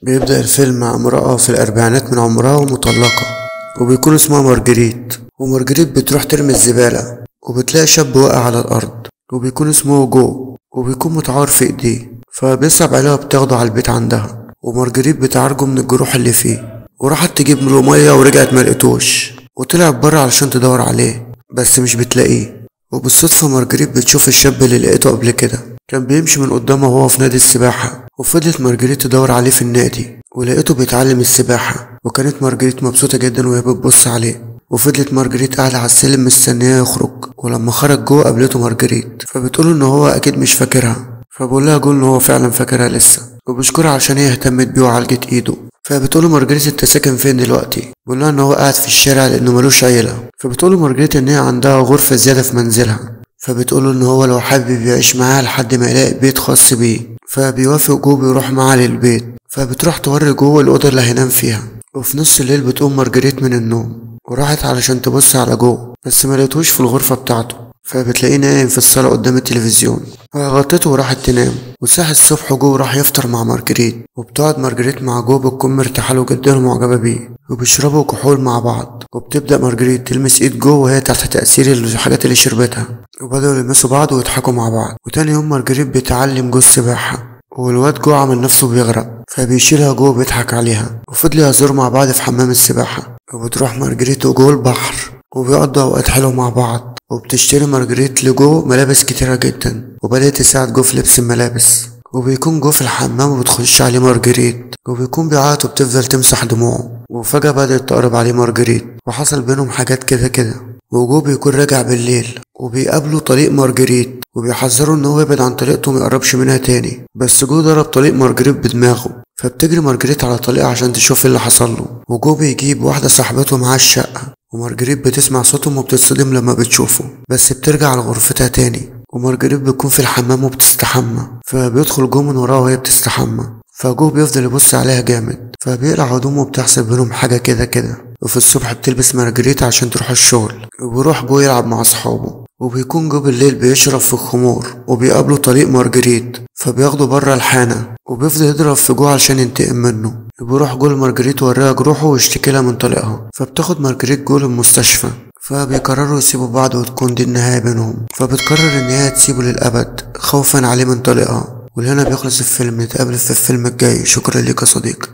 بيبدأ الفيلم مع امرأة في الأربعينات من عمرها ومطلقة، وبيكون اسمها مارجريت. ومارجريت بتروح ترمي الزبالة وبتلاقي شاب واقع على الأرض وبيكون اسمه جو، وبيكون متعور في ايديه، فبيصعب عليها وبتاخده على البيت عندها. ومارجريت بتعالجه من الجروح اللي فيه، وراحت تجيب له مية ورجعت ملقتوش، وطلعت بره علشان تدور عليه بس مش بتلاقيه. وبالصدفة مارجريت بتشوف الشاب اللي لقيته قبل كده، كان بيمشي من قدامها وهو في نادي السباحة. وفضلت مارجريت تدور عليه في النادي ولقيته بيتعلم السباحة، وكانت مارجريت مبسوطة جدا وهي بتبص عليه. وفضلت مارجريت قاعدة على السلم مستنياه يخرج، ولما خرج جوه قابلته مارجريت، فبتقوله ان هو اكيد مش فاكرها، فبقولها جو ان هو فعلا فاكرها لسه، وبشكرها عشان هي اهتمت بيه وعالجت ايده. فبتقوله مارجريت انت ساكن فين دلوقتي؟ بيقولها ان هو قاعد في الشارع لانه ملوش عيلة. فبتقوله مارجريت ان هي عندها غرفة زيادة في منزلها، فبتقوله ان هو لو حابب يعيش معاها لحد ما يلاقي بيت خاص بيه، فبيوافق جو بيروح معاها للبيت. فبتروح توري جو الأوضة اللي هينام فيها. وفي نص الليل بتقوم مارجريت من النوم وراحت علشان تبص على جو، بس ما لقيتهوش في الغرفة بتاعته، فبتلاقيه نايم في الصالة قدام التلفزيون، فغطته وراحت تنام. وصحي الصبح جو راح يفطر مع مارجريت، وبتقعد مارجريت مع جو بتكون مرتاحة له جدا ومعجبة بيه، وبيشربوا كحول مع بعض. وبتبدأ مارجريت تلمس ايد جو وهي تحت تأثير الحاجات اللي شربتها، وبدأوا يلمسوا بعض ويضحكوا مع بعض. وتاني يوم مارجريت بتعلم جو السباحة، والواد جو عمل نفسه بيغرق، فبيشيلها جو وبيضحك عليها، وفضلوا يهزروا مع بعض في حمام السباحة. وبتروح مارجريت وجو البحر وبيقضوا أوقات حلوة مع بعض. وبتشتري مارجريت لجو ملابس كتيرة جدا، وبدأت تساعد جو في لبس الملابس. وبيكون جو في الحمام وبتخش عليه مارجريت، وبيكون بيعيط وبتفضل تمسح دموعه. وفجأة بدأت تقرب عليه مارجريت، وحصل بينهم حاجات كده كده. وجو بيكون راجع بالليل وبيقابله طليق مارجريت، وبيحذره ان هو يبعد عن طليقته وميقربش منها تاني، بس جو ضرب طليق مارجريت بدماغه. فبتجري مارجريت على طليقها عشان تشوف اللي حصل له، وجو بيجيب واحدة صاحبته معاه الشقة. ومارجريت بتسمع صوتهم وبتتصدم لما بتشوفه، بس بترجع لغرفتها تاني. ومارجريت بتكون في الحمام وبتستحمى، فبيدخل جو من وراها وهي بتستحمى، فجو بيفضل يبص عليها جامد، فبيقلع هدومه وبتحصل بينهم حاجة كده كده. وفي الصبح بتلبس مارجريت عشان تروح الشغل، وبيروح جو يلعب مع اصحابه. وبيكون جو بالليل بيشرب في الخمور، وبيقابله طليق مارجريت، فبياخده بره الحانة وبيفضل يضرب في جو علشان ينتقم منه. وبيروح جو لمارجريت ووريها جروحه ويشتكي لها من طليقها، فبتاخد مارجريت جو للمستشفى، فبيقرروا يسيبوا بعض وتكون دي النهاية بينهم. فبتقرر ان هي تسيبه للأبد خوفا عليه من طليقها. ولهنا بيخلص الفيلم، نتقابل في الفيلم الجاي. شكرا لك يا صديقي.